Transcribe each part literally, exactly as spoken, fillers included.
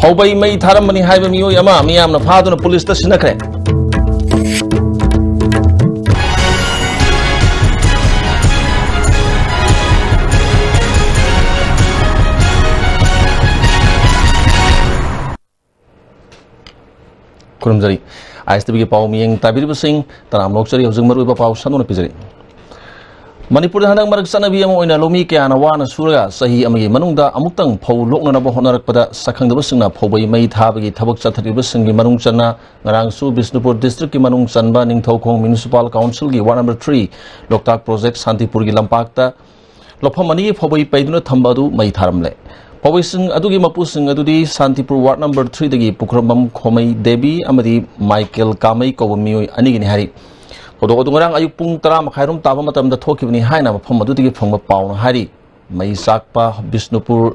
ꯐꯧꯕꯩ ꯃꯩ ꯊꯥꯔꯝꯕꯅꯤ ꯍꯥꯏꯕ ꯃꯤꯑꯣꯏ ꯑꯃ ꯃꯤꯌꯥꯝꯅ ꯐꯥꯗꯨꯅ ꯄꯨꯂꯤꯁꯇ ꯁꯤꯟꯅꯈ꯭ꯔꯦ꯫ ꯈꯨꯔꯨꯝꯖꯔꯤ꯫ ꯑꯥꯏ ꯑꯦꯁ ꯇꯤ ꯚꯤꯒꯤ ꯄꯥꯎ ꯃꯤꯠꯌꯦꯡ ꯇꯥꯕꯤꯔꯤꯕꯁꯤꯡ ꯇꯔꯥꯝꯅ ꯑꯣꯛꯆꯔꯤ꯫ ꯍꯧꯖꯤꯛ ꯃꯔꯨꯑꯣꯏꯕ ꯄꯥꯎ ꯁꯟꯗꯣꯛꯅ ꯄꯤꯖꯔꯤ꯫ ꯃꯅꯤꯄꯨꯔꯗ ꯍꯟꯗꯛ ꯃꯔꯛ ꯆꯠꯅꯕꯤ ꯑꯃ ꯑꯣꯏꯅ ꯂꯧꯃꯤ ꯀꯌꯥꯅ ꯋꯥꯅ ꯁꯨꯔꯒ ꯆꯍꯤ ꯑꯃꯒꯤ ꯃꯅꯨꯡꯗ ꯑꯃꯨꯛꯇꯪ ꯐꯧ ꯂꯣꯛꯅꯅꯕ ꯍꯣꯠꯅꯔꯛꯄꯗ ꯁꯛꯈꯪꯗꯕꯁꯤꯡꯅ ꯐꯧꯕꯩ ꯃꯩ ꯊꯥꯕꯒꯤ ꯊꯕꯛ ꯆꯠꯊꯔꯤꯕꯁꯤꯡꯒꯤ ꯃꯅꯨꯡ ꯆꯟꯅ ꯉꯔꯥꯡꯁꯨ ꯕꯤꯁꯅꯨꯄꯨꯔ ꯗꯤꯁꯇ꯭ꯔꯤꯛꯀꯤ ꯃꯅꯨꯡ ꯆꯟꯕ ꯅꯤꯡꯊꯧꯈꯣꯡ ꯃ꯭ꯌꯨꯅꯤꯁꯤꯄꯥꯜ ꯀꯥꯎꯟꯁꯤꯜꯒꯤ ꯋꯥꯔꯗ ꯅꯝꯕꯔ ꯊ꯭ꯔꯤ ꯂꯣꯛꯇꯥꯛ ꯄ꯭ꯔꯣꯖꯦꯛ ꯁꯥꯟꯇꯤꯄꯨꯔꯒꯤ ꯂꯝꯄꯥꯛꯇ ꯂꯧꯐꯝ ꯑꯅꯤꯒꯤ ꯐꯧꯕꯩ ꯄꯩꯗꯨꯅ ꯊꯝꯕ ꯑꯗꯨ ꯃꯩ ꯊꯥꯔꯝꯂꯦ꯫ ꯐꯧꯕꯩꯁꯤꯡ ꯑꯗꯨꯒꯤ ꯃꯄꯨꯁꯤꯡ ꯑꯗꯨꯗꯤ ꯁꯥꯟꯇꯤꯄꯨꯔ ꯋꯥꯔꯗ ꯅꯝꯕꯔ ꯊ꯭ꯔꯤꯗꯒꯤ ꯄꯨꯈ꯭ꯔꯝꯕꯝ ꯈꯣꯃꯩ ꯗꯦꯕꯤ ꯑꯃꯗꯤ ꯃꯥꯏꯀꯦꯜ ꯀꯥꯃꯩ ꯀꯧꯕ ꯃꯤꯑꯣꯏ ꯑꯅꯤꯒꯤꯅꯤ ꯍꯥꯏꯔꯤ꯫ ꯊꯧꯗꯣꯛ ꯑꯗꯨ ꯉꯔꯥꯡ ꯑꯌꯨꯛ ꯄꯨꯡ ꯇꯔꯥ ꯃꯈꯥꯏꯔꯣꯝ ꯇꯥꯕ ꯃꯇꯝꯗ ꯊꯣꯛꯈꯤꯕꯅꯤ ꯍꯥꯏꯅ ꯃꯐꯝ ꯑꯗꯨꯗꯒꯤ ꯐꯪꯕ ꯄꯥꯎꯅ ꯍꯥꯏꯔꯤ꯫ ꯃꯩ ꯆꯥꯛꯄ ꯕꯤꯁꯅꯨꯄꯨꯔ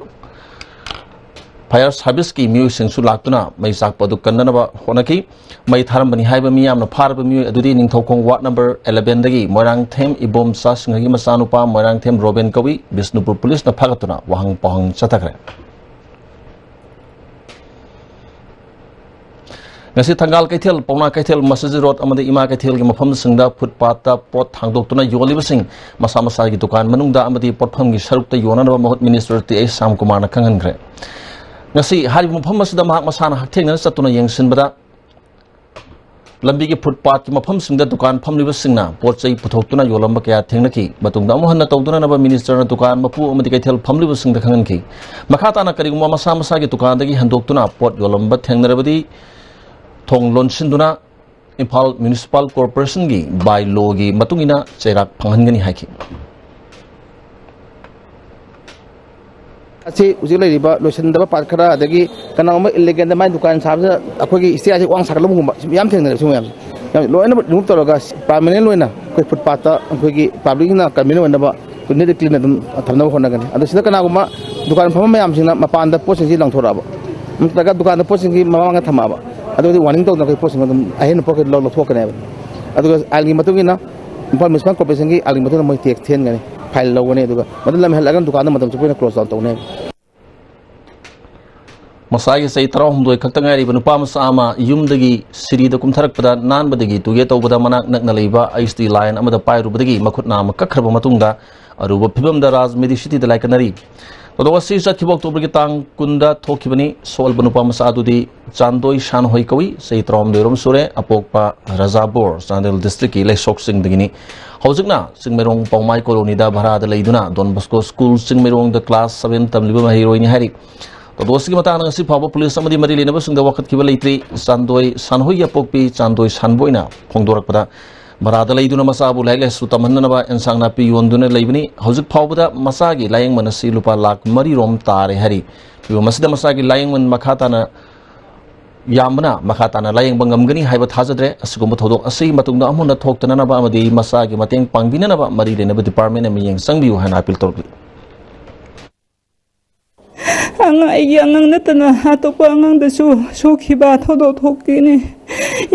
ꯐꯥꯌꯔ ꯁꯥꯔꯚꯤꯁꯀꯤ ꯃꯤꯑꯣꯏꯁꯤꯡꯁꯨ ꯂꯥꯛꯇꯨꯅ ꯃꯩ ꯆꯥꯛꯄ ꯑꯗꯨ ꯀꯟꯅꯅꯕ ꯍꯣꯠꯅꯈꯤ꯫ ꯃꯩ ꯊꯥꯔꯝꯕꯅꯤ ꯍꯥꯏꯕ ꯃꯤꯌꯥꯝꯅ ꯐꯥꯔꯕ ꯃꯤꯑꯣꯏ ꯑꯗꯨꯗꯤ ꯅꯤꯡꯊꯧꯈꯣꯡ ꯋꯥꯔꯗ ꯅꯝꯕꯔ ꯑꯦꯂꯦꯚꯦꯟꯗꯒꯤ ꯃꯣꯏꯔꯥꯡꯊꯦꯝ ꯏꯕꯣꯝꯆꯥ ꯁꯤꯡꯍꯒꯤ ꯃꯆꯥꯅꯨꯄꯥ ꯃꯣꯏꯔꯥꯡꯊꯦꯝ ꯔꯣꯕꯦꯟ ꯀꯧꯏ꯫ ꯕꯤꯁꯅꯨꯄꯨꯔ ꯄꯨꯂꯤꯁꯅ ꯐꯥꯒꯠꯇꯨꯅ ꯋꯥꯍꯪ ꯄꯥꯎꯍꯪ ꯆꯠꯊꯈ꯭ꯔꯦ꯫ ꯉꯁꯤ ꯊꯪꯒꯥꯜ ꯀꯩꯊꯦꯜ, ꯄꯥꯎꯅꯥ ꯀꯩꯊꯦꯜ, ꯃꯁꯖꯤꯗ ꯔꯣꯗ ꯑꯃꯗꯤ ꯏꯃꯥ ꯀꯩꯊꯦꯜꯒꯤ ꯃꯐꯝꯁꯤꯡꯗ ꯐꯨꯠꯄꯥꯠꯇ ꯄꯣꯠ ꯊꯥꯡꯗꯣꯛꯇꯨꯅ ꯌꯣꯜꯂꯤꯕꯁꯤꯡ ꯃꯁꯥ ꯃꯁꯥꯒꯤ ꯗꯨꯀꯥꯟ ꯃꯅꯨꯡꯗ ꯑꯃꯗꯤ ꯄꯣꯠꯐꯝꯒꯤ ꯁꯔꯨꯛꯇ ꯌꯣꯟꯅꯅꯕ ꯃꯍꯨꯠ ꯃꯤꯅꯤꯁꯇꯔ ꯇꯤ ꯑꯩꯆ ꯁ꯭ꯌꯥꯝꯀꯨꯃꯥꯔꯅ ꯈꯪꯍꯟꯈ꯭ꯔꯦ꯫ ꯉꯁꯤ ꯍꯥꯏꯔꯤꯕ ꯃꯐꯝ ꯑꯁꯤꯗ ꯃꯍꯥꯛ ꯃꯁꯥꯅ ꯍꯛꯊꯦꯡꯅꯅ ꯆꯠꯇꯨꯅ ꯌꯦꯡꯁꯤꯟꯕꯗ ꯂꯝꯕꯤꯒꯤ ꯐꯨꯠꯄꯥꯠꯀꯤ ꯃꯐꯝꯁꯤꯡꯗ ꯗꯨꯀꯥꯟ ꯐꯝꯂꯤꯕꯁꯤꯡꯅ ꯄꯣꯠ ꯆꯩ ꯄꯨꯊꯣꯛꯇꯨꯅ ꯌꯣꯜꯂꯝꯕ ꯀꯌꯥ ꯊꯦꯡꯅꯈꯤ꯫ ꯃꯇꯨꯡꯗ ꯑꯃꯨꯛ ꯍꯟꯅ ꯇꯧꯗꯅꯅꯕ ꯃꯤꯅꯤꯁꯇꯔꯅ ꯗꯨꯀꯥꯟ ꯃꯄꯨ ꯑꯃꯗꯤ ꯀꯩꯊꯦꯜ ꯐꯝꯂꯤꯕꯁꯤꯡꯗ ꯈꯪꯍꯟꯈꯤ꯫ ꯃꯈꯥ ꯇꯥꯅ ꯀꯔꯤꯒꯨꯝꯕ ꯃꯁꯥ ꯃꯁꯥꯒꯤ ꯗꯨꯀꯥꯟꯗꯒꯤ ꯍꯟꯗꯣꯛꯇꯨꯅ ꯄꯣꯠ ꯌꯣꯜꯂꯝꯕ ꯊꯦꯡꯅꯔꯕꯗꯤ ꯊꯣꯡ ꯂꯣꯟꯁꯤꯟꯗꯨꯅ ꯏꯝꯐꯥꯜ ꯃ꯭ꯌꯨꯅꯤꯁꯤꯄꯥꯜ ꯀꯣꯔꯄꯣꯔꯦꯁꯟꯒꯤ ꯕꯥꯏ ꯂꯣꯒꯤ ꯃꯇꯨꯡ ꯏꯟꯅ ꯆꯩꯔꯥꯛ ꯐꯪꯍꯟꯒꯅꯤ ꯍꯥꯏꯈꯤ꯫ ꯑꯁꯤ ꯍꯧꯖꯤꯛ ꯂꯩꯔꯤꯕ ꯂꯣꯏꯁꯤꯟꯗꯕ ꯄꯥꯠ ꯈꯔ, ꯑꯗꯒꯤ ꯀꯅꯥꯒꯨꯝꯕ ꯏꯂꯤꯒꯦꯜꯗ ꯃꯥꯏ ꯗꯨꯀꯥꯟ ꯁꯥꯕꯁꯤꯗ ꯑꯩꯈꯣꯏꯒꯤ ꯏꯁꯇꯤꯌꯥꯔꯁꯦ ꯋꯥꯡ ꯁꯥꯒꯠꯂꯝꯕꯒꯨꯝꯕ, ꯁꯤ ꯌꯥꯝ ꯊꯦꯡꯅꯔꯦ꯫ ꯁꯤ ꯃꯌꯥꯝꯁꯦ ꯌꯥꯝ ꯂꯣꯏꯅꯃꯛ ꯔꯤꯃꯨꯚ ꯇꯧꯔꯒ ꯄꯥꯔꯃꯤꯅꯦꯟ ꯑꯣꯏꯅ ꯑꯩꯈꯣꯏ ꯐꯨꯠꯄꯥꯠꯇ ꯑꯩꯈꯣꯏꯒꯤ ꯄꯥꯕ꯭ꯂꯤꯛꯅ ꯀꯟꯚꯤꯅꯤꯌꯟ ꯑꯣꯏꯅꯕ ꯑꯩꯈꯣꯏ ꯅꯤꯠ ꯀ꯭ꯂꯤꯟ ꯑꯗꯨꯝ ꯊꯝꯅꯕ ꯍꯣꯠꯅꯒꯅꯤ꯫ ꯑꯗꯣ ꯁꯤꯗ ꯀꯅꯥꯒꯨꯝꯕ ꯗꯨꯀꯥꯟ ꯐꯝꯕ ꯃꯌꯥꯝꯁꯤꯡꯅ ꯃꯄꯥꯟꯗ ꯄꯣꯠꯁꯤꯡꯁꯤ ꯂꯪꯊꯣꯔꯛꯑꯕ, ꯅꯠꯇ꯭ꯔꯒ ꯗꯨꯀꯥꯟꯗ ꯄꯣꯠꯁꯤꯡꯁꯤ ꯃꯃꯥꯡꯗ ꯊꯝꯃꯛꯑꯕ, ꯑꯗꯨꯗꯤ ꯋꯥꯔꯅꯤꯡ ꯇꯧꯗꯅ ꯑꯩꯈꯣꯏ ꯄꯣꯠꯁꯤꯡ ꯑꯗꯨꯝ ꯑꯍꯦꯟꯕ ꯄꯣꯠ ꯂꯧ-, ꯂꯧꯊꯣꯛꯀꯅꯦꯕ꯫ ꯑꯗꯨꯒ ꯑꯥꯏꯟꯒꯤ ꯃꯇꯨꯡ ꯏꯟꯅ ꯏꯝꯐꯥꯜ ꯃ꯭ꯌꯨꯅꯤꯁꯤꯄꯥꯜ ꯀꯣꯔꯄꯣꯔꯦꯁꯟꯒꯤ ꯑꯥꯏꯟꯒꯤ ꯃꯇꯨꯡ ꯏꯟꯅ ꯃꯣꯏ ꯇꯦꯛꯁ ꯊꯤꯍꯟꯒꯅꯤ, ꯐꯥꯏꯟ ꯂꯧꯒꯅꯤ꯫ ꯑꯗꯨꯒ ꯃꯗꯨ ꯂꯝ ꯍꯦꯜꯂꯛꯑꯒꯅ ꯗꯨꯀꯥꯟꯗ ꯃꯇꯝ ꯆꯨꯞꯄ ꯑꯣꯏꯅ ꯀ꯭ꯂꯣꯖ ꯗꯥꯎꯟ ꯇꯧꯅꯦꯕ꯫ ꯃꯁꯥꯒꯤ ꯆꯍꯤ ꯇꯔꯥꯍꯨꯝꯗꯣꯏ ꯈꯛꯇ ꯉꯥꯏꯔꯤꯕ ꯅꯨꯄꯥ ꯃꯆꯥ ꯑꯃ ꯌꯨꯝꯗꯒꯤ ꯁꯤꯔꯤꯗ ꯀꯨꯝꯊꯔꯛꯄꯗ ꯅꯥꯟꯕꯗꯒꯤ ꯇꯨꯒꯦ ꯇꯧꯕꯗ ꯃꯅꯥꯛ ꯅꯛꯅ ꯂꯩꯕ ꯑꯩꯁ ꯗꯤ ꯂꯥꯏꯟ ꯑꯃꯗ ꯄꯥꯏꯔꯨꯕꯗꯒꯤ ꯃꯈꯨꯠ ꯅꯥꯝꯃ ꯀꯛꯈ꯭ꯔꯕ ꯃꯇꯨꯡꯗ ꯑꯔꯨꯕ ꯐꯤꯕꯝꯗ ꯔꯥꯖ ꯃꯦꯗꯤꯁꯤꯇꯤꯗ ꯂꯥꯏꯀꯠꯅꯔꯤ꯫ ꯊꯧꯗꯣꯛ ꯑꯁꯤ ꯆꯠꯈꯤꯕ ꯑꯣꯛꯇꯣꯕꯔꯒꯤ ꯇꯥꯡ ꯀꯨꯟꯗ ꯊꯣꯛꯈꯤꯕꯅꯤ꯫ ꯁꯣꯛꯍꯟꯕ ꯅꯨꯄꯥ ꯃꯆꯥ ꯑꯗꯨꯗꯤ ꯆꯥꯟꯗꯣꯏ ꯁꯥꯟꯍꯣꯏ ꯀꯧꯏ꯫ ꯆꯍꯤ ꯇꯔꯥꯍꯨꯝꯗꯣꯏ ꯔꯣꯝ ꯁꯨꯔꯦ꯫ ꯑꯄꯣꯛꯄ ꯔꯖꯥꯕꯣꯔ, ꯆꯥꯟꯗꯦꯜ ꯗꯤꯁꯇ꯭ꯔꯤꯛꯀꯤ ꯂꯩꯁꯣꯛ ꯆꯤꯡꯗꯒꯤꯅꯤ꯫ ꯍꯧꯖꯤꯛꯅ ꯆꯤꯡꯃꯩꯔꯣꯡ ꯄꯥꯎꯃꯥꯏ ꯀꯣꯂꯣꯅꯤꯗ ꯚꯔꯥꯗ ꯂꯩꯗꯨꯅ ꯗꯣꯟ ꯕꯣꯁꯀꯣ ꯁ꯭ꯀꯨꯜ ꯆꯤꯡꯃꯩꯔꯣꯡꯗ ꯀ꯭ꯂꯥꯁ ꯁꯚꯦꯟ ꯇꯝꯂꯤꯕ ꯃꯍꯩꯔꯣꯏꯅꯤ ꯍꯥꯏꯔꯤ꯫ ꯊꯧꯗꯣꯛ ꯑꯁꯤꯒꯤ ꯃꯇꯥꯡꯗ ꯉꯁꯤ ꯐꯥꯎꯕ ꯄꯨꯂꯤꯁ ꯑꯃꯗꯤ ꯃꯔꯤ ꯂꯩꯅꯕꯁꯤꯡꯗ ꯋꯥꯀꯠꯈꯤꯕ ꯂꯩꯇ꯭ꯔꯤ꯫ ꯆꯥꯟꯗꯣꯏ ꯁꯥꯟꯍꯣꯏꯒꯤ ꯑꯄꯣꯛꯄꯤ ꯆꯥꯟꯗꯣꯏ ꯁꯥꯟꯕꯣꯏꯅ ꯐꯣꯡꯗꯣꯔꯛꯄꯗ, ꯚꯔꯥꯗ ꯂꯩꯗꯨꯅ ꯃꯆꯥꯕꯨ ꯂꯥꯏꯔꯤꯛ ꯂꯥꯏꯁꯨ ꯇꯝꯍꯟꯅꯅꯕ ꯑꯦꯟꯁꯥꯡ ꯅꯥꯄꯤ ꯌꯣꯟꯗꯨꯅ ꯂꯩꯕꯅꯤ꯫ ꯍꯧꯖꯤꯛ ꯐꯥꯎꯕꯗ ꯃꯆꯥꯒꯤ ꯂꯥꯏꯌꯦꯡꯃꯟ ꯑꯁꯤ ꯂꯨꯄꯥ ꯂꯥꯈ ꯃꯔꯤ ꯔꯣꯝ ꯇꯥꯔꯦ ꯍꯥꯏꯔꯤ꯫ ꯐꯤꯕꯝ ꯑꯁꯤꯗ ꯃꯆꯥꯒꯤ ꯂꯥꯏꯌꯦꯡꯃꯟ ꯃꯈꯥ ꯇꯥꯅ ꯌꯥꯝꯕꯅ ꯃꯈꯥ ꯇꯥꯅ ꯂꯥꯏꯌꯦꯡꯕ ꯉꯝꯒꯅꯤ ꯍꯥꯏꯕ ꯊꯥꯖꯗ꯭ꯔꯦ꯫ ꯑꯁꯤꯒꯨꯝꯕ ꯊꯧꯗꯣꯛ ꯑꯁꯤꯒꯤ ꯃꯇꯨꯡꯗ ꯑꯃꯨꯛ ꯍꯟꯅ ꯊꯣꯛꯇꯅꯅꯕ ꯑꯃꯗꯤ ꯃꯆꯥꯒꯤ ꯃꯇꯦꯡ ꯄꯥꯡꯕꯤꯅꯅꯕ ꯃꯔꯤ ꯂꯩꯅꯕ ꯗꯤꯄꯥꯔꯠꯃꯦꯟꯅ ꯃꯤꯠꯌꯦꯡ ꯆꯪꯕꯤꯌꯨ ꯍꯥꯏꯅ ꯑꯄꯤꯜ ꯇꯧꯔꯛꯂꯤ꯫ ꯑꯉꯥꯡ, ꯑꯩꯒꯤ ꯑꯉꯥꯡ ꯅꯠꯇꯅ ꯑꯇꯣꯞꯄ ꯑꯉꯥꯡꯗꯁꯨ ꯁꯣꯛꯈꯤꯕ ꯊꯧꯗꯣꯛ ꯊꯣꯛꯀꯅꯤ꯫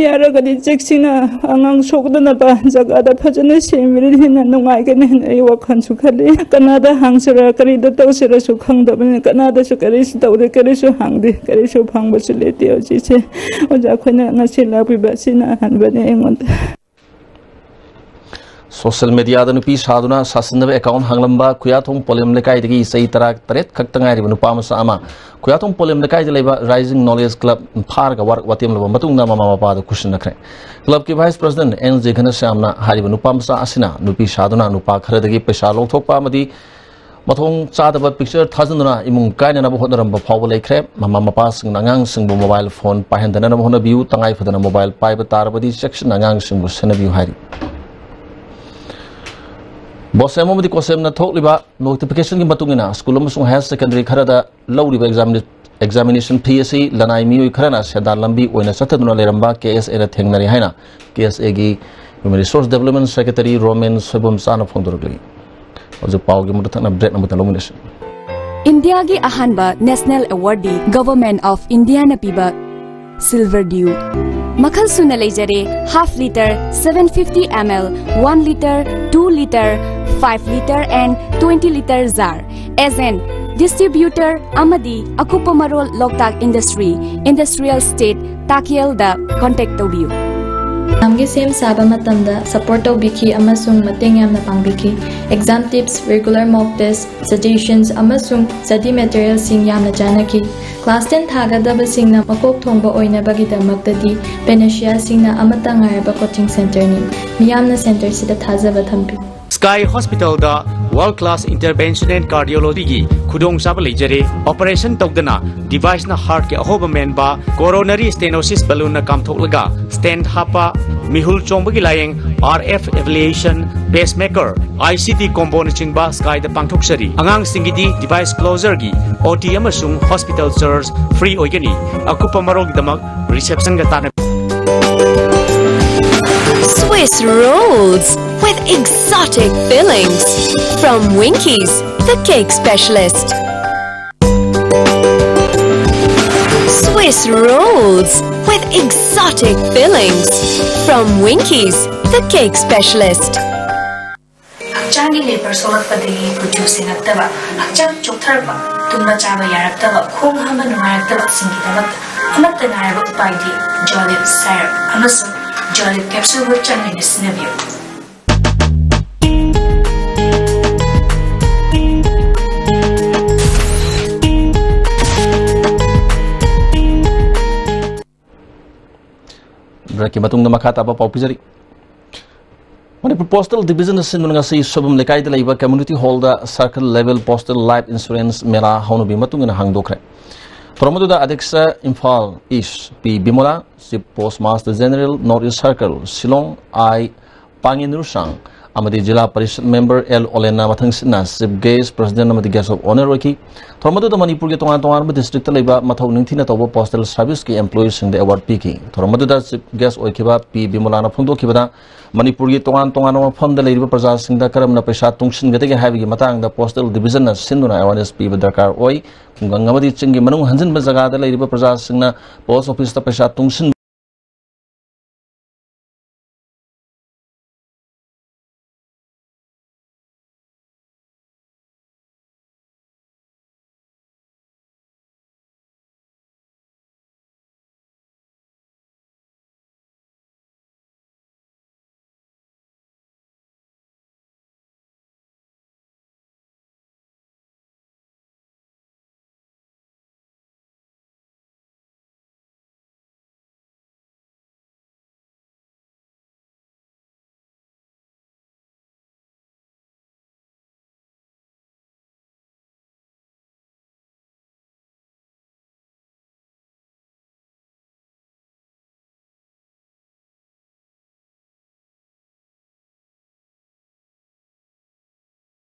ꯌꯥꯔꯒꯗꯤ ꯆꯦꯛꯁꯤꯟꯅ ꯑꯉꯥꯡ ꯁꯣꯛꯇꯅꯕ ꯖꯒꯥꯗ ꯐꯖꯅ ꯁꯦꯝꯕꯤꯔꯗꯤ ꯍꯦꯟꯅ ꯅꯨꯡꯉꯥꯏꯒꯅꯤ ꯍꯥꯏꯅ ꯑꯩ ꯋꯥꯈꯜꯁꯨ ꯈꯜꯂꯤ꯫ ꯀꯅꯥꯗ ꯍꯪꯁꯤꯔ, ꯀꯔꯤꯗ ꯇꯧꯁꯤꯔꯁꯨ ꯈꯪꯗꯕꯅꯤꯅ, ꯀꯅꯥꯗꯁꯨ ꯀꯔꯤꯁꯨ ꯇꯧꯗꯦ, ꯀꯔꯤꯁꯨ ꯍꯪꯗꯦ, ꯀꯔꯤꯁꯨ ꯐꯪꯕꯁꯨ ꯂꯩꯇꯦ ꯍꯧꯖꯤꯛꯁꯦ꯫ ꯑꯣꯖꯥ ꯑꯩꯈꯣꯏꯅ ꯉꯁꯤ ꯂꯥꯛꯄꯤꯕ ꯑꯁꯤꯅ ꯑꯍꯥꯟꯕꯅꯤ ꯑꯩꯉꯣꯟꯗ꯫ ꯁꯣꯁꯤꯌꯦꯜ ꯃꯦꯗꯤꯌꯥꯗ ꯅꯨꯄꯤ ꯁꯥꯗꯨꯅ ꯁꯥꯁꯤꯟꯅꯕ ꯑꯦꯀꯥꯎꯟ ꯍꯥꯡꯂꯝꯕ ꯈꯨꯌꯥꯊꯣꯡ ꯄꯣꯂꯦꯝ ꯂꯩꯀꯥꯏꯗꯒꯤ ꯆꯍꯤ ꯇꯔꯥ ꯇꯔꯦꯠ ꯈꯛꯇ ꯉꯥꯏꯔꯤꯕ ꯅꯨꯄꯥ ꯃꯆꯥ ꯑꯃ ꯈꯨꯌꯥꯊꯣꯡ ꯄꯣꯂꯦꯝ ꯂꯩꯀꯥꯏꯗ ꯂꯩꯕ ꯔꯥꯏꯖꯤꯡ ꯅꯣꯂꯦꯖ ꯀ꯭ꯂꯕ ꯐꯥꯔꯒ ꯋꯥꯔꯛ ꯋꯥꯇꯦꯝꯂꯕ ꯃꯇꯨꯡꯗ ꯃꯃꯥ ꯃꯄꯥꯗ ꯈꯨꯠꯁꯤꯟꯅꯈ꯭ꯔꯦ꯫ ꯀ꯭ꯂꯕꯀꯤ ꯚꯥꯏꯁ ꯄ꯭ꯔꯁꯤꯗꯦꯟꯠ ꯑꯦꯟ ꯖꯦ ꯘꯅꯁ꯭ꯌꯥꯝꯅ ꯍꯥꯏꯔꯤꯕ ꯅꯨꯄꯥ ꯃꯆꯥ ꯑꯁꯤꯅ ꯅꯨꯄꯤ ꯁꯥꯗꯨꯅ ꯅꯨꯄꯥ ꯈꯔꯗꯒꯤ ꯄꯩꯁꯥ ꯂꯧꯊꯣꯛꯄ ꯑꯃꯗꯤ ꯃꯊꯣꯡ ꯆꯥꯗꯕ ꯄꯤꯛꯆꯔ ꯊꯥꯖꯤꯟꯗꯨꯅ ꯏꯃꯨꯡ ꯀꯥꯏꯅꯅꯕ ꯍꯣꯠꯅꯔꯝꯕ ꯐꯥꯎꯕ ꯂꯩꯈ꯭ꯔꯦ꯫ ꯃꯃꯥ ꯃꯄꯥꯁꯤꯡꯅ ꯑꯉꯥꯡꯁꯤꯡꯕꯨ ꯃꯣꯕꯥꯏꯜ ꯐꯣꯟ ꯄꯥꯏꯍꯟꯗꯅꯕ ꯍꯣꯠꯅꯕꯤꯌꯨ꯫ ꯇꯉꯥꯏ ꯐꯗꯅ ꯃꯣꯕꯥꯏꯜ ꯄꯥꯏꯕ ꯇꯥꯔꯕꯗꯤ ꯆꯦꯛꯁꯤꯟꯅ ꯑꯉꯥꯡꯁꯤꯡꯕꯨ ꯁꯦꯟꯅꯕꯤꯌꯨ ꯍꯥꯏꯔꯤ꯫ ꯕꯣꯁꯦꯝ ꯑꯃꯗꯤ ꯀꯣꯁꯦꯝꯅ ꯊꯣꯛꯂꯤꯕ ꯅꯣꯇꯤꯐꯤꯀꯦꯁꯟꯒꯤ ꯃꯇꯨꯡ ꯏꯟꯅ ꯁ꯭ꯀꯨꯜ ꯑꯃꯁꯨꯡ ꯍꯥꯌꯔ ꯁꯦꯀꯦꯟꯗꯔꯤ ꯈꯔꯗ ꯂꯧꯔꯤꯕ ꯑꯦꯛꯖꯥꯃꯤꯅꯦ-, ꯑꯦꯛꯖꯥꯃꯤꯅꯦꯁꯟ ꯐꯤ ꯑꯁꯤ ꯂꯅꯥꯏ ꯃꯤꯑꯣꯏ ꯈꯔꯅ ꯁꯦꯟꯗꯥꯟ ꯂꯝꯕꯤ ꯑꯣꯏꯅ ꯆꯠꯊꯗꯨꯅ ꯂꯩꯔꯝꯕ ꯀꯦ ꯑꯦꯁ ꯑꯦꯅ ꯊꯦꯡꯅꯔꯦ ꯍꯥꯏꯅ ꯀꯦ ꯑꯦꯁ ꯑꯦꯒꯤ human resource development secretary Romen ꯁꯣꯏꯕꯝꯆꯥꯅ ꯐꯣꯡꯗꯣꯔꯛꯂꯤ꯫ ꯍꯧꯖꯤꯛ ꯄꯥꯎꯒꯤ ꯃꯨꯠꯇ ꯊꯛꯅ ꯕ꯭ꯔꯦꯛ ꯑꯃꯇ ꯂꯧꯃꯤꯟꯅꯁꯤ꯫ ꯏꯟꯗꯤꯌꯥꯒꯤ ꯑꯍꯥꯟꯕ ꯅꯦꯁꯅꯦꯜ ꯑꯦꯋꯥꯔꯗꯤ ꯒꯚꯔꯟꯃꯦꯟꯠ ꯑꯣꯐ ꯏꯟꯗꯤꯌꯥꯅ ꯄꯤꯕ ꯁꯤꯜꯚꯔ ꯗ꯭ꯌꯨ꯫ ꯃꯈꯜ ꯁꯨꯅ ꯂꯩꯖꯔꯦ: half litre, seven fifty M L, one litre, two litre, five litre and twenty litre jar꯫ agent, distributor ꯑꯃꯗꯤ ꯑꯀꯨꯞꯄ ꯃꯔꯣꯜ ꯂꯣꯛꯇꯥꯛ ꯏꯟꯗꯁꯇ꯭ꯔꯤ, ꯏꯟꯗꯁꯇ꯭ꯔꯤꯌꯦꯜ ꯁ꯭ꯇꯦꯠ, ꯇꯥꯀꯦꯜꯗ ꯀꯣꯟꯇꯦꯛ ꯇꯧꯕꯤꯌꯨ꯫ ꯑꯦꯛꯖꯥꯝꯒꯤ ꯁꯦꯝ ꯁꯥꯕ ꯃꯇꯝꯗ ꯁꯄꯣꯔꯠ ꯇꯧꯕꯤꯈꯤ ꯑꯃꯁꯨꯡ ꯃꯇꯦꯡ ꯌꯥꯝꯅ ꯄꯥꯡꯕꯤꯈꯤ꯫ Exam tips, regular mock test, suggestions ꯑꯃꯁꯨꯡ ꯁ꯭ꯇꯗꯤ ꯃꯦꯇꯔꯤꯌꯦꯜꯁꯤꯡ ꯌꯥꯝꯅ ꯆꯥꯟꯅꯈꯤ꯫ ꯀ꯭ꯂꯥꯁ ꯇꯦꯟ ꯊꯥꯒꯗꯕꯁꯤꯡꯅ ꯃꯀꯣꯛ ꯊꯣꯡꯕ ꯑꯣꯏꯅꯕꯒꯤꯗꯃꯛꯇꯗꯤ ꯄꯦꯅꯦꯁꯤꯌꯥꯁꯤꯡꯅ ꯑꯃꯠꯇ ꯉꯥꯏꯔꯕ ꯀꯣꯆꯤꯡ ꯁꯦꯟꯇꯔꯅꯤ꯫ ꯃꯤꯌꯥꯝꯅ ꯁꯦꯟꯇꯔꯁꯤꯗ ꯊꯥꯖꯕ ꯊꯝꯕꯤꯌꯨ꯫ Sky Hospitalꯗ World Class Intervention and Cardiologyꯒꯤ ꯈꯨꯗꯣꯡꯆꯥꯕ ꯂꯩꯖꯔꯦ꯫ ꯑꯣꯄꯔꯦꯁꯟ ꯇꯧꯗꯅ deviceꯅ heartꯀꯤ ꯑꯍꯣꯕ ꯃꯦꯟꯕ, coronary stenosis balloonꯅ ꯀꯥꯝꯊꯣꯛꯂꯒ stent ꯍꯥꯞꯄ, ꯃꯤꯍꯨꯜ ꯆꯣꯡꯕꯒꯤ ꯂꯥꯌꯦꯡ, RF ablation, pacemaker, ICD comboꯅꯆꯤꯡꯕ Skyꯗ ꯄꯥꯡꯊꯣꯛꯆꯔꯤ꯫ ꯑꯉꯥꯡꯁꯤꯡꯒꯤꯗꯤ device closureꯒꯤ OT ꯑꯃꯁꯨꯡ hospital charge free ꯑꯣꯏꯒꯅꯤ꯫ ꯑꯀꯨꯞꯄ ꯃꯔꯣꯜꯒꯤꯗꯃꯛ receptionꯒ ꯇꯥꯟꯅꯕꯤꯌꯨ꯫ Swiss rolls with exotic fillings from Winkies, the cake specialist. Swiss rolls with exotic fillings from Winkies, the cake specialist. ꯍꯛꯆꯥꯡꯒꯤ labour ꯁꯣꯛꯂꯛꯄꯗꯒꯤ ꯀꯨꯆꯨ ꯁꯦꯡꯉꯛꯇꯕ, ꯍꯛꯆꯥꯡ ꯆꯣꯛꯊꯔꯛꯄ, ꯇꯨꯝꯕ ꯆꯥꯕ ꯌꯥꯔꯛꯇꯕ, ꯈꯣꯡ ꯍꯥꯝꯕ ꯅꯨꯡꯉꯥꯏꯔꯛꯇꯕꯁꯤꯡꯒꯤꯗꯃꯛꯇ ꯑꯃꯠꯇ ꯉꯥꯏꯔꯕ ꯎꯄꯥꯏꯗꯤ Jolib syrup ꯑꯃꯁꯨꯡ Jolib capsule ꯍꯛꯆꯥꯡ ꯑꯣꯏꯅ ꯁꯤꯖꯤꯟꯅꯕꯤꯌꯨ꯫ Breakꯀꯤ ꯃꯇꯨꯡꯗ ꯃꯈꯥ ꯇꯥꯕ ꯄꯥꯎ ꯄꯤꯖꯔꯤ꯫ ꯃꯅꯤꯄꯨꯔ Postal Divisionꯅ ꯁꯤꯟꯗꯨꯅ ꯉꯁꯤ ꯁꯣꯏꯕꯝ ꯂꯩꯀꯥꯏꯗ ꯂꯩꯕ community hallꯗ circle level postal life insurance ꯃꯦꯂꯥ ꯍꯧꯅꯕꯤ ꯃꯇꯨꯡ ꯏꯟꯅ ꯍꯥꯡꯗꯣꯛꯈ꯭ꯔꯦ꯫ ꯊꯧꯔꯝ ꯑꯗꯨꯗ ꯑꯗ꯭ꯌꯛꯁ ꯏꯝꯐꯥꯜ East ꯄꯤ ꯕꯤꯃꯣꯂꯥ, Chief Postmaster General North East Circle Shillong ꯑꯥꯏ ꯄꯥꯉꯦꯟ ꯅꯨꯔꯁꯥꯡ ꯑꯃꯗꯤ ꯖꯤꯂꯥ ꯄꯔꯤꯁꯠ member ꯑꯦꯜ ꯑꯣꯂꯦꯟꯅ ꯃꯊꯪꯁꯤꯠꯅ chief guest, president ꯑꯃꯗꯤ guest of honour ꯑꯣꯏꯈꯤ꯫ ꯊꯧꯔꯝ ꯑꯗꯨꯗ ꯃꯅꯤꯄꯨꯔꯒꯤ ꯇꯣꯉꯥꯟ ꯇꯣꯉꯥꯟꯕ districtꯇ ꯂꯩꯕ ꯃꯊꯧ ꯅꯤꯡꯊꯤꯅ ꯇꯧꯕ postal serviceꯀꯤ employeeꯁꯤꯡꯗ award ꯄꯤꯈꯤ꯫ ꯊꯧꯔꯝ ꯑꯗꯨꯗ chief guest ꯑꯣꯏꯈꯤꯕ ꯄꯤ ꯕꯤꯃꯣꯂꯥꯅ ꯐꯣꯡꯗꯣꯛꯈꯤꯕꯗ, ꯃꯅꯤꯄꯨꯔꯒꯤ ꯇꯣꯉꯥꯟ ꯇꯣꯉꯥꯟꯕ ꯃꯐꯝꯗ ꯂꯩꯔꯤꯕ ꯄ꯭ꯔꯖꯥꯁꯤꯡꯗ ꯀꯔꯝꯅ ꯄꯩꯁꯥ ꯇꯨꯡꯁꯤꯟꯒꯗꯒꯦ ꯍꯥꯏꯕꯒꯤ ꯃꯇꯥꯡꯗ Postal Divisionꯅ ꯁꯤꯟꯗꯨꯅ awareness ꯄꯤꯕ ꯗꯔꯀꯥꯔ ꯑꯣꯏ꯫ ꯈꯨꯡꯒꯪ ꯑꯃꯗꯤ ꯆꯤꯡꯒꯤ ꯃꯅꯨꯡ ꯍꯟꯖꯤꯟꯕ ꯖꯒꯥꯗ ꯂꯩꯔꯤꯕ ꯄ꯭ꯔꯖꯥꯁꯤꯡꯅ post officeꯇ ꯄꯩꯁꯥ ꯇꯨꯡꯁꯤꯟꯕ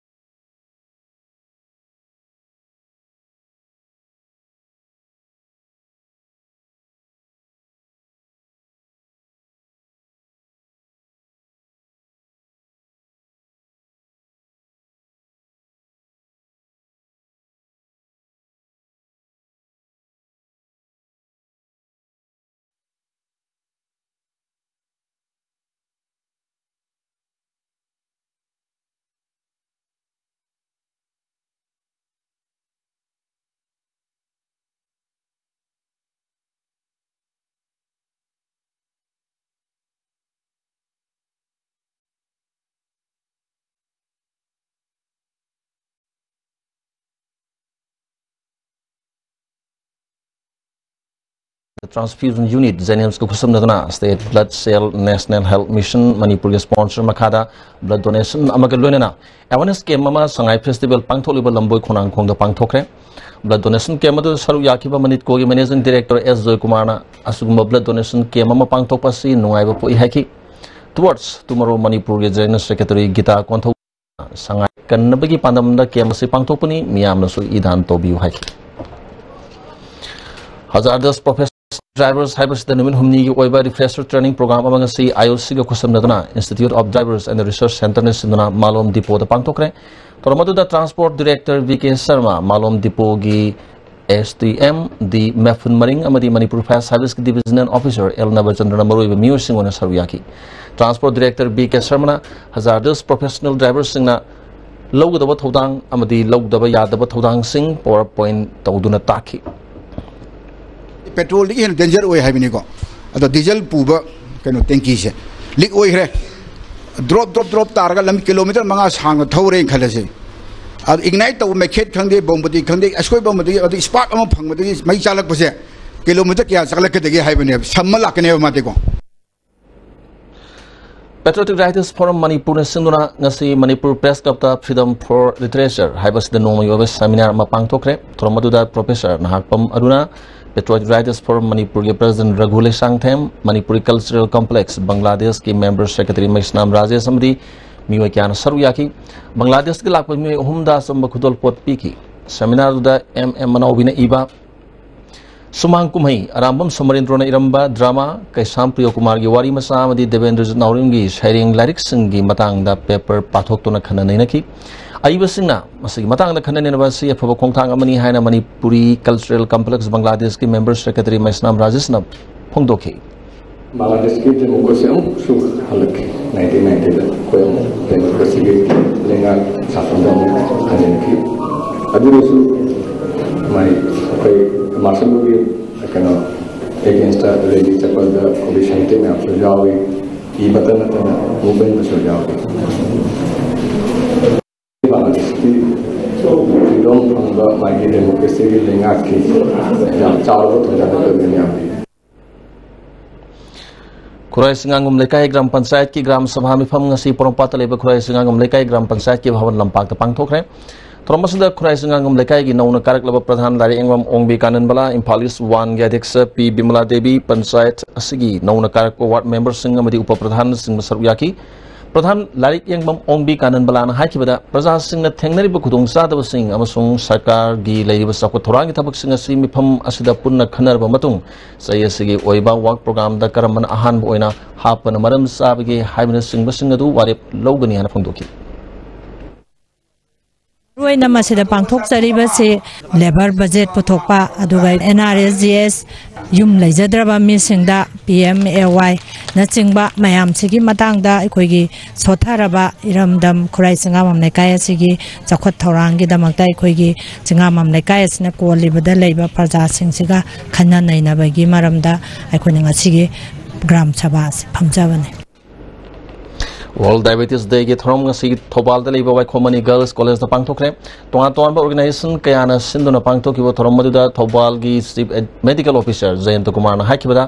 Transfusion Unit JNIMSꯀ ꯈꯨꯠꯁꯝꯅꯗꯨꯅ State Blood Cell National Health Mission ꯃꯅꯤꯄꯨꯔꯒꯤ sponsor ꯃꯈꯥꯗ blood donation ꯑꯃꯒ ꯂꯣꯏꯅꯅ awareness camp ꯑꯃ ꯁꯉꯥꯏ festival ꯄꯥꯡꯊꯣꯛꯂꯤꯕ ꯂꯝꯕꯣꯏ ꯈꯣꯡꯅꯥꯡꯈꯣꯡꯗ ꯄꯥꯡꯊꯣꯛꯈ꯭ꯔꯦ꯫ Blood donation camp ꯑꯗꯨꯗ ꯁꯔꯨꯛ ꯌꯥꯈꯤꯕ ꯃꯅꯤꯠꯀꯣꯒꯤ managing director S ꯖꯣꯏꯀꯨꯃꯥꯔꯅ ꯑꯁꯤꯒꯨꯝꯕ blood donation camp ꯑꯃ ꯄꯥꯡꯊꯣꯛꯄ ꯑꯁꯤ ꯅꯨꯡꯉꯥꯏꯕ ꯄꯣꯛꯏ ꯍꯥꯏꯈꯤ꯫ Towards Tomorrow ꯃꯅꯤꯄꯨꯔꯒꯤ General Secretary ꯒꯤꯇꯥ ꯀꯣꯟꯊꯧ ꯁꯉꯥꯏ ꯀꯟꯅꯕꯒꯤ ꯄꯥꯟꯗꯝꯗ camp ꯑꯁꯤ ꯄꯥꯡꯊꯣꯛꯄꯅꯤ, ꯃꯤꯌꯥꯝꯅꯁꯨ ꯏ ꯗꯥꯟ ꯇꯧꯕꯤꯌꯨ ꯍꯥꯏꯈꯤ꯫ Hazardous Professional Drivers ꯍꯥꯏꯕꯁꯤꯗ ꯅꯨꯃꯤꯠ ꯍꯨꯝꯅꯤꯒꯤ ꯑꯣꯏꯕ refresher training program ꯑꯃ ꯉꯁꯤ IOCꯒ ꯈꯨꯠꯁꯝꯅꯗꯨꯅ Institute of Drivers and Research Centreꯅ ꯁꯤꯟꯗꯨꯅ ꯃꯥꯂꯣꯝ depotꯗ ꯄꯥꯡꯊꯣꯛꯈ꯭ꯔꯦ꯫ ꯊꯧꯔꯝ ꯑꯗꯨꯗ Transport Director V K Sharma, ꯃꯥꯂꯣꯝ depotꯒꯤ S T M D ꯃꯦꯐꯨꯟ ꯃꯔꯤꯡ ꯑꯃꯗꯤ Manipur Fire Serviceꯀꯤ Divisional Officer L ꯅꯕꯆꯟꯗ꯭ꯔꯅ ꯃꯔꯨꯑꯣꯏꯕ ꯃꯤꯑꯣꯏꯁꯤꯡ ꯑꯣꯏꯅ ꯁꯔꯨꯛ ꯌꯥꯈꯤ꯫ Transport Director V K Sharmaꯅ hazardous professional driverꯁꯤꯡꯅ ꯂꯧꯒꯗꯕ ꯊꯧꯗꯥꯡ ꯑꯃꯗꯤ ꯂꯧꯗꯕ ꯌꯥꯗꯕ ꯊꯧꯗꯥꯡꯁꯤꯡ PowerPoint ꯇꯧꯗꯨꯅ ꯇꯥꯛꯈꯤ꯫ Petrolꯗꯒꯤ ꯍꯦꯟꯅ danger ꯑꯣꯏ ꯍꯥꯏꯕꯅꯤꯀꯣ꯫ ꯑꯗꯣ diesel ꯄꯨꯕ ꯀꯩꯅꯣ tankiꯁꯦ leak ꯑꯣꯏꯈ꯭ꯔꯦ꯫ Drop drop drop ꯇꯥꯔꯒ ꯂꯝ kilometre ꯃꯉꯥ ꯁꯥꯡꯅ ꯊꯧꯔꯦꯅ ꯈꯜꯂꯁꯦ꯫ ꯑꯗꯣ ignite ꯇꯧꯕ ꯃꯩꯈꯦꯠ ꯈꯪꯗꯦ, ꯕꯣꯝꯕꯗꯤ ꯈꯪꯗꯦ, ꯑꯁꯣꯏꯕ ꯑꯃꯗꯒꯤ, ꯑꯗꯨ spark ꯑꯃ ꯐꯪꯕꯗꯒꯤ ꯃꯩ ꯆꯥꯜꯂꯛꯄꯁꯦ kilometre ꯀꯌꯥ ꯆꯥꯛꯂꯛꯀꯗꯒꯦ ꯍꯥꯏꯕꯅꯦꯕ, ꯁꯝꯃ ꯂꯥꯛꯀꯅꯦꯕ ꯃꯥꯗꯤꯀꯣ꯫ Patriotic Writers Forum ꯃꯅꯤꯄꯨꯔꯅ ꯁꯤꯟꯗꯨꯅ ꯉꯁꯤ Manipur Press Clubꯇ Freedom for Literature ꯍꯥꯏꯕꯁꯤꯗ ꯅꯣꯡꯃꯒꯤ ꯑꯣꯏꯕ seminar ꯑꯃ ꯄꯥꯡꯊꯣꯛꯈ꯭ꯔꯦ꯫ ꯊꯧꯔꯝ ꯑꯗꯨꯗ Professor Nahakpam ꯑꯔꯨꯅ, Patriotic Writers Forum ꯃꯅꯤꯄꯨꯔꯒꯤ President ꯔꯘꯨ Leishangthem, Manipuri Cultural Complex ꯕꯪꯒ꯭ꯂꯥꯗꯦꯁꯀꯤ Member Secretary ꯃꯩꯁꯅꯥꯝ ꯔꯥꯖꯦꯁ ꯑꯃꯗꯤ ꯃꯤꯑꯣꯏ ꯀꯌꯥꯅ ꯁꯔꯨꯛ ꯌꯥꯈꯤ꯫ ꯕꯪꯒ꯭ꯂꯥꯗꯦꯁꯇꯒꯤ ꯂꯥꯛꯄ ꯃꯤꯑꯣꯏ ꯑꯍꯨꯝꯗ ꯑꯆꯝꯕ ꯈꯨꯗꯣꯜꯄꯣꯠ ꯄꯤꯈꯤ꯫ Seminar ꯑꯗꯨꯗ M M ꯃꯅꯥꯎꯕꯤꯅ ꯏꯕ ꯁꯨꯃꯥꯡ ꯀꯨꯝꯍꯩ, ꯑꯔꯥꯝꯕꯝ ꯁꯣꯃꯔꯦꯟꯗ꯭ꯔꯣꯅ ꯏꯔꯝꯕ drama, ꯀꯩꯁꯥꯝ ꯄ꯭ꯔꯤꯌꯣꯀꯨꯃꯥꯔꯒꯤ ꯋꯥꯔꯤ ꯃꯆꯥ ꯑꯃꯗꯤ ꯗꯦꯕꯦꯟꯗ꯭ꯔꯖꯤꯠ ꯅꯥꯎꯔꯦꯝꯒꯤ ꯁꯩꯔꯦꯡ ꯂꯥꯏꯔꯤꯛꯁꯤꯡꯒꯤ ꯃꯇꯥꯡꯗ paper ꯄꯥꯊꯣꯛꯇꯨꯅ ꯈꯟꯅ ꯅꯩꯅꯈꯤ꯫ ꯑꯏꯕꯁꯤꯡꯅ ꯃꯁꯤꯒꯤ ꯃꯇꯥꯡꯗ ꯈꯟꯅ ꯅꯩꯅꯕ ꯑꯁꯤ ꯑꯐꯕ ꯈꯣꯡꯊꯥꯡ ꯑꯃꯅꯤ ꯍꯥꯏꯅ ꯃꯅꯤꯄꯨꯔꯤ Cultural Complex ꯕꯪꯒ꯭ꯂꯥꯗꯦꯁꯀꯤ Member Secretary ꯃꯩꯁꯅꯥꯝ ꯔꯥꯖꯦꯁꯅ ꯐꯣꯡꯗꯣꯛꯈꯤ꯫ ꯕꯪꯒ꯭ꯂꯥꯗꯦꯁꯀꯤ democracy ꯑꯃꯨꯛꯁꯨ ꯍꯜꯂꯛꯈꯤ꯫ Nineteen ninetyꯗ ꯑꯩꯈꯣꯏ ꯑꯃꯨꯛ democracyꯒꯤ ꯂꯩꯉꯥꯛ ꯁꯥꯁꯟꯗ ꯑꯃꯨꯛ ꯍꯟꯖꯤꯟꯈꯤ꯫ ꯑꯗꯨꯗꯁꯨ ꯃꯥꯏ ꯑꯩꯈꯣꯏ martial lawꯒꯤ ꯀꯩꯅꯣ againstꯇ rally ꯆꯠꯄꯗ ꯑꯩꯈꯣꯏꯒꯤ ꯁꯥꯍꯤꯇ꯭ꯌ ꯃꯌꯥꯝꯁꯨ ꯌꯥꯎꯏ꯫ ꯏꯕꯇ ꯅꯠꯇꯅ movementꯇꯁꯨ ꯌꯥꯎꯏ꯫ ꯕꯪꯒ꯭ꯂꯥꯗꯦꯁꯀꯤ freedom ꯐꯪꯕ ꯃꯥꯒꯤ ꯗꯦꯃꯣꯀ꯭ꯔꯦꯁꯤꯒꯤ ꯂꯩꯉꯥꯛꯀꯤ ꯌꯥꯝ ꯆꯥꯎꯔꯕ ꯊꯧꯗꯥꯡ ꯑꯃꯅꯤ꯫ ꯈꯨꯔꯥꯏ ꯁꯤꯡꯉꯥꯡꯕꯝ ꯂꯩꯀꯥꯏ ꯒ꯭ꯔꯥꯝ ꯄꯟꯆꯥꯌꯠꯀꯤ ꯒ꯭ꯔꯥꯝ ꯁꯚꯥ ꯃꯤꯐꯝ ꯉꯁꯤ ꯄꯣꯔꯣꯝꯄꯥꯠꯇ ꯂꯩꯕ ꯈꯨꯔꯥꯏ ꯁꯤꯡꯉꯥꯡꯕꯝ ꯂꯩꯀꯥꯏ ꯒ꯭ꯔꯥꯝ ꯄꯟꯆꯥꯌꯠꯀꯤ ꯚꯕꯟ ꯂꯝꯄꯥꯛꯇ ꯄꯥꯡꯊꯣꯛꯈ꯭ꯔꯦ꯫ ꯊꯧꯔꯝ ꯑꯁꯤꯗ ꯈꯨꯔꯥꯏ ꯁꯤꯡꯉꯥꯡꯕꯝ ꯂꯩꯀꯥꯏꯒꯤ ꯅꯧꯅ ꯀꯥꯔꯛꯂꯕ ꯄ꯭ꯔꯙꯥꯟ ꯂꯥꯏꯔꯦꯛꯌꯦꯡꯕꯝ ꯑꯣꯡꯕꯤ ꯀꯥꯅꯟꯕꯂꯥ, ꯏꯝꯐꯥꯜ ꯏꯁ ꯋꯥꯟꯒꯤ ꯑꯗ꯭ꯌꯛꯁ ꯄꯤ ꯕꯤꯃꯂꯥ ꯗꯦꯕꯤ, ꯄꯟꯆꯥꯌꯠ ꯑꯁꯤꯒꯤ ꯅꯧꯅ ꯀꯥꯔꯛꯄ ꯋꯥꯔꯗ ꯃꯦꯝꯕꯔꯁꯤꯡ ꯑꯃꯗꯤ ꯎꯄ ꯄ꯭ꯔꯙꯥꯟꯅꯆꯤꯡꯕ ꯁꯔꯨꯛ ꯌꯥꯈꯤ꯫ ꯄ꯭ꯔꯙꯥꯟ ꯂꯥꯏꯔꯦꯛꯌꯦꯡꯕꯝ ꯑꯣꯡꯕꯤ ꯀꯥꯅꯟꯕꯂꯥꯅ ꯍꯥꯏꯈꯤꯕꯗ, ꯄ꯭ꯔꯖꯥꯁꯤꯡꯅ ꯊꯦꯡꯅꯔꯤꯕ ꯈꯨꯗꯣꯡꯆꯥꯗꯕꯁꯤꯡ ꯑꯃꯁꯨꯡ ꯁꯔꯀꯥꯔꯒꯤ ꯂꯩꯔꯤꯕ ꯆꯥꯎꯈꯠ ꯊꯧꯔꯥꯡꯒꯤ ꯊꯕꯛꯁꯤꯡ ꯑꯁꯤ ꯃꯤꯐꯝ ꯑꯁꯤꯗ ꯄꯨꯟꯅ ꯈꯟꯅꯔꯕ ꯃꯇꯨꯡ, ꯆꯍꯤ ꯑꯁꯤꯒꯤ ꯑꯣꯏꯕ ꯋꯥꯔꯛ ꯄ꯭ꯔꯣꯒ꯭ꯔꯥꯝꯗ ꯀꯔꯝꯕꯅ ꯑꯍꯥꯟꯕ ꯑꯣꯏꯅ ꯍꯥꯞꯄꯅ ꯃꯔꯝ ꯆꯥꯕꯒꯦ ꯍꯥꯏꯕꯅꯆꯤꯡꯕꯁꯤꯡ ꯑꯗꯨ ꯋꯥꯔꯦꯞ ꯂꯧꯒꯅꯤ ꯍꯥꯏꯅ ꯐꯣꯡꯗꯣꯛꯈꯤ꯫ ꯃꯔꯨꯑꯣꯏꯅ ꯃꯁꯤꯗ ꯄꯥꯡꯊꯣꯛꯆꯔꯤꯕꯁꯤ ꯂꯦꯕꯔ ꯕꯖꯦꯠ ꯄꯨꯊꯣꯛꯄ, ꯑꯗꯨꯒ ꯑꯦꯟ ꯑꯥꯔ ꯑꯦꯁ ꯖꯤ ꯑꯦꯁ, ꯌꯨꯝ ꯂꯩꯖꯗ꯭ꯔꯕ ꯃꯤꯁꯤꯡꯗ ꯄꯤ ꯑꯦꯝ ꯑꯦ ꯋꯥꯏꯅꯆꯤꯡꯕ ꯃꯌꯥꯝꯁꯤꯒꯤ ꯃꯇꯥꯡꯗ ꯑꯩꯈꯣꯏꯒꯤ ꯁꯣꯠꯊꯔꯕ ꯏꯔꯝꯗꯝ ꯈꯨꯔꯥꯏ ꯆꯤꯡꯉꯥꯃꯝ ꯂꯩꯀꯥꯏ ꯑꯁꯤꯒꯤ ꯆꯥꯎꯈꯠ ꯊꯧꯔꯥꯡꯒꯤꯗꯃꯛꯇ ꯑꯩꯈꯣꯏꯒꯤ ꯆꯤꯡꯉꯥꯃꯝ ꯂꯩꯀꯥꯏ ꯑꯁꯤꯅ ꯀꯣꯜꯂꯤꯕꯗ ꯂꯩꯕ ꯄ꯭ꯔꯖꯥꯁꯤꯡꯁꯤꯒ ꯈꯟꯅ ꯅꯩꯅꯕꯒꯤ ꯃꯔꯝꯗ ꯑꯩꯈꯣꯏꯅ ꯉꯁꯤꯒꯤ ꯒ꯭ꯔꯥꯝ ꯁꯚꯥ ꯑꯁꯤ ꯐꯝꯖꯕꯅꯤ꯫ ꯋꯥꯔꯜ ꯗꯥꯏꯕꯦꯇꯤꯁ ꯗꯦꯒꯤ ꯊꯧꯔꯝ ꯉꯁꯤ ꯊꯧꯕꯥꯜꯗ ꯂꯩꯕ ꯋꯥꯏꯈꯣꯝ ꯃꯅꯤ ꯒꯔꯜꯁ ꯀꯣꯂꯦꯖꯇ ꯄꯥꯡꯊꯣꯛꯈ꯭ꯔꯦ꯫ ꯇꯣꯉꯥꯟ ꯇꯣꯉꯥꯟꯕ ꯑꯣꯔꯒꯅꯥꯏꯖꯦꯁꯟ ꯀꯌꯥꯅ ꯁꯤꯟꯗꯨꯅ ꯄꯥꯡꯊꯣꯛꯈꯤꯕ ꯊꯧꯔꯝ ꯑꯗꯨꯗ ꯊꯧꯕꯥꯜꯒꯤ ꯆꯤꯐ ꯃꯦꯗꯤꯀꯦꯜ ꯑꯣꯐꯤꯁꯔ ꯖꯌꯟꯇ ꯀꯨꯃꯥꯔꯅ ꯍꯥꯏꯈꯤꯕꯗ,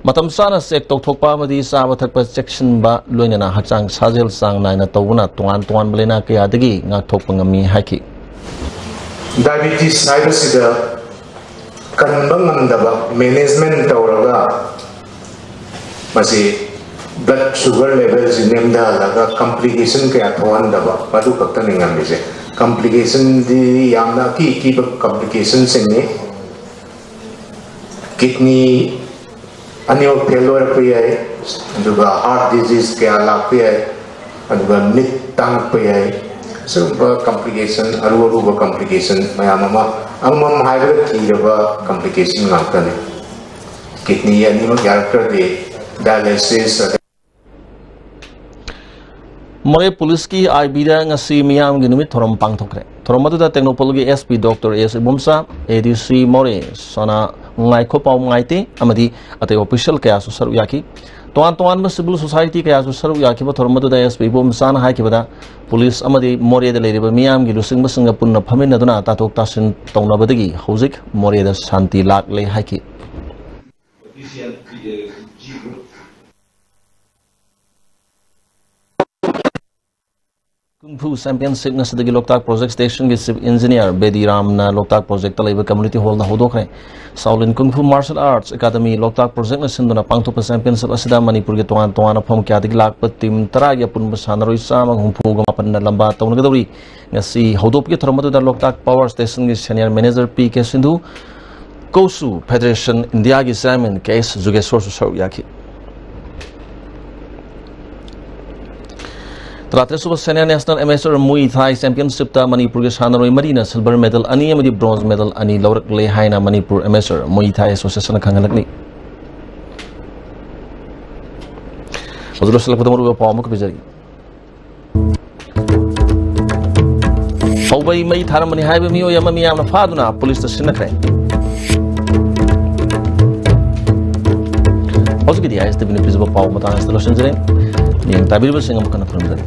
ꯃꯇꯝ ꯆꯥꯅ ꯆꯦꯛ ꯇꯧꯊꯣꯛꯄ ꯑꯃꯗꯤ ꯆꯥꯕ ꯊꯛꯄ ꯆꯦꯛꯁꯤꯟꯕ, ꯂꯣꯏꯅꯅ ꯍꯛꯆꯥꯡ ꯁꯥꯖꯦꯜ ꯆꯥꯡ ꯅꯥꯏꯅ ꯇꯧꯕꯅ ꯇꯣꯉꯥꯟ ꯇꯣꯉꯥꯟꯕ ꯂꯥꯏꯅꯥ ꯀꯌꯥꯗꯒꯤ ꯉꯥꯛꯊꯣꯛꯄ ꯉꯝꯃꯤ ꯍꯥꯏꯈꯤ꯫ ꯗꯥꯏꯕꯤꯇꯤꯁ ꯍꯥꯏꯕꯁꯤꯗ ꯀꯟꯕ ꯉꯝꯗꯕ, ꯃꯦꯅꯦꯖꯃꯦꯟ ꯇꯧꯔꯒ ꯃꯁꯤ ꯕ꯭ꯂꯗ ꯁꯨꯒꯔ ꯂꯦꯚꯦꯜꯁꯤ ꯅꯦꯝꯊꯍꯜꯂꯒ ꯀꯝꯄ꯭ꯂꯤꯀꯦꯁꯟ ꯀꯌꯥ ꯊꯣꯛꯍꯟꯗꯕ, ꯃꯗꯨ ꯈꯛꯇꯅꯤ ꯉꯝꯃꯤꯁꯦ꯫ ꯀꯝꯄ꯭ꯂꯤꯀꯦꯁꯟꯗꯤ ꯌꯥꯝꯅ ꯑꯀꯤ ꯑꯀꯤꯕ ꯀꯝꯄ꯭ꯂꯤꯀꯦꯁꯟꯁꯤꯡꯅꯤ꯫ ꯀꯤꯗꯅꯤ ꯑꯅꯤꯃꯛ ꯐꯦꯜ ꯑꯣꯏꯔꯛꯄ ꯌꯥꯏ, ꯑꯗꯨꯒ ꯍꯥꯔꯠ ꯗꯤꯖꯤꯖ ꯀꯌꯥ ꯂꯥꯛꯄ ꯌꯥꯏ, ꯑꯗꯨꯒ ꯃꯤꯠ ꯇꯥꯡꯉꯛꯄ ꯌꯥꯏ꯫ ꯑꯁꯤꯒꯨꯝꯕ ꯀꯝꯄ꯭ꯂꯤꯀꯦꯁꯟ, ꯑꯔꯨ ꯑꯔꯨꯕ ꯀꯝꯄ꯭ꯂꯤꯀꯦꯁꯟ ꯃꯌꯥꯝ ꯑꯃ, ꯑꯃꯃꯝ ꯍꯥꯏꯕꯗ ꯊꯤꯔꯕ ꯀꯝꯄ꯭ꯂꯤꯀꯦꯁꯟ ꯉꯥꯛꯇꯅꯤ꯫ ꯀꯤꯗꯅꯤ ꯑꯅꯤꯃꯛ ꯌꯥꯔꯛꯇ꯭ꯔꯗꯤ ꯗꯥꯏꯂꯥꯏꯁꯤꯁ, ꯑꯗꯩ ꯃꯣꯔꯦ ꯄꯨꯂꯤꯁꯀꯤ ꯑꯥꯏ ꯕꯤꯗ ꯉꯁꯤ ꯃꯤꯌꯥꯝꯒꯤ ꯅꯨꯃꯤꯠ ꯊꯧꯔꯝ ꯄꯥꯡꯊꯣꯛꯈ꯭ꯔꯦ꯫ ꯊꯧꯔꯝ ꯑꯗꯨꯗ ꯇꯦꯡꯅꯧꯄꯜꯒꯤ ꯑꯦꯁ ꯄꯤ ꯗꯣꯛꯇꯔ ꯑꯦꯁ ꯏꯕꯣꯝꯆꯥ, ꯑꯦ ꯗꯤ ꯁꯤ ꯃꯣꯔꯦ ꯁꯣꯅꯥ ꯉꯥꯏꯈꯣꯄꯥꯎ ꯉꯥꯏꯇꯦ ꯑꯃꯗꯤ ꯑꯇꯩ ꯑꯣꯐꯤꯁꯤꯌꯦꯜ ꯀꯌꯥꯁꯨ ꯁꯔꯨꯛ ꯌꯥꯈꯤ꯫ ꯇꯣꯉꯥꯟ ꯇꯣꯉꯥꯟꯕ civil society ꯀꯌꯥꯁꯨ ꯁꯔꯨꯛ ꯌꯥꯈꯤꯕ ꯊꯧꯔꯝ ꯑꯗꯨꯗ SP ꯏꯕꯣꯝꯆꯥꯅ ꯍꯥꯏꯈꯤꯕꯗ, ꯄꯨꯂꯤꯁ ꯑꯃꯗꯤ ꯃꯣꯔꯦꯗ ꯂꯩꯔꯤꯕ ꯃꯤꯌꯥꯝꯒꯤ ꯂꯨꯆꯤꯡꯕꯁꯤꯡꯒ ꯄꯨꯟꯅ ꯐꯝꯃꯤꯟꯅꯗꯨꯅ ꯇꯥꯊꯣꯛ ꯇꯥꯁꯤꯟ ꯇꯧꯅꯕꯗꯒꯤ ꯍꯧꯖꯤꯛ ꯃꯣꯔꯦꯗ ꯁꯥꯟꯇꯤ ꯂꯥꯛꯂꯦ ꯍꯥꯏꯈꯤ꯫ Kung Fu Championship ꯉꯁꯤꯗꯒꯤ ꯂꯣꯛꯇꯥꯛ Project Stationꯒꯤ Chief Engineer ꯕꯦꯗꯤ ꯔꯥꯝꯅ ꯂꯣꯛꯇꯥꯛ Projectꯇ ꯂꯩꯕ Community Hallꯗ ꯍꯧꯗꯣꯛꯈ꯭ꯔꯦ꯫ Shaolin Kung Fu Martial Arts Academy ꯂꯣꯛꯇꯥꯛ Projectꯅ ꯁꯤꯟꯗꯨꯅ ꯄꯥꯡꯊꯣꯛꯄ Championship ꯑꯁꯤꯗ ꯃꯅꯤꯄꯨꯔꯒꯤ ꯇꯣꯉꯥꯟ ꯇꯣꯉꯥꯟꯕ ꯃꯐꯝ ꯀꯌꯥꯗꯒꯤ ꯂꯥꯛꯄ team ꯇꯔꯥꯒꯤ ꯑꯄꯨꯟꯕ ꯁꯥꯟꯅꯔꯣꯏ ꯆꯥꯝꯃꯒ ꯍꯨꯝꯐꯨꯒ ꯃꯥꯄꯟꯅ ꯂꯝꯕꯥ ꯇꯧꯅꯒꯗꯧꯔꯤ꯫ ꯉꯁꯤ ꯍꯧꯗꯣꯛꯄꯒꯤ ꯊꯧꯔꯝ ꯑꯗꯨꯗ ꯂꯣꯛꯇꯥꯛ Power Stationꯒꯤ Senior Manager P K Sindhu, ꯀꯧꯁꯨ Federation Indiaꯒꯤ Chairman ꯀꯦ ꯑꯦꯁ ꯖꯨꯒꯦꯁꯣꯔꯁꯨ ꯁꯔꯨꯛ ꯌꯥꯈꯤ꯫ ꯇꯔꯥꯇꯔꯦꯠꯁꯨꯕ Senior National Amateur Muay Thai Championshipꯇ ꯃꯅꯤꯄꯨꯔꯒꯤ ꯁꯥꯟꯅꯔꯣꯏ ꯃꯔꯤꯅ silver medal ꯑꯅꯤ ꯑꯃꯗꯤ bronze medal ꯑꯅꯤ ꯂꯧꯔꯛꯂꯦ ꯍꯥꯏꯅ Manipur Amateur Muay Thai Associationꯅ ꯈꯪꯍꯜꯂꯛꯂꯤ꯫ ꯍꯧꯖꯤꯛ ꯂꯣꯏꯁꯤꯜꯂꯛꯄꯗ ꯃꯔꯨꯑꯣꯏꯕ ꯄꯥꯎ ꯑꯃꯈꯛ ꯄꯤꯖꯔꯤ꯫ ꯄꯧꯕꯩ ꯃꯩ ꯊꯥꯔꯝꯕꯅꯤ ꯍꯥꯏꯕ ꯃꯤꯑꯣꯏ ꯑꯃ ꯃꯤꯌꯥꯝꯅ ꯐꯥꯗꯨꯅ ꯄꯨꯂꯤꯁꯇ ꯁꯤꯟꯅꯈ꯭ꯔꯦ꯫ ꯍꯧꯖꯤꯛꯀꯤꯗꯤ ꯑꯥꯏ ꯑꯦꯁ ꯇꯤ ꯚꯤꯅ ꯄꯤꯖꯕ ꯄꯥꯎ ꯃꯇꯥꯡ ꯑꯁꯤꯗ ꯂꯣꯏꯁꯤꯟꯖꯔꯦ꯫ ꯃꯤꯠꯌꯦꯡ ꯇꯥꯕꯤꯔꯤꯕꯁꯤꯡ ꯑꯃꯨꯛ ꯍꯟꯅ ꯈꯨꯔꯨꯝꯖꯔꯤ꯫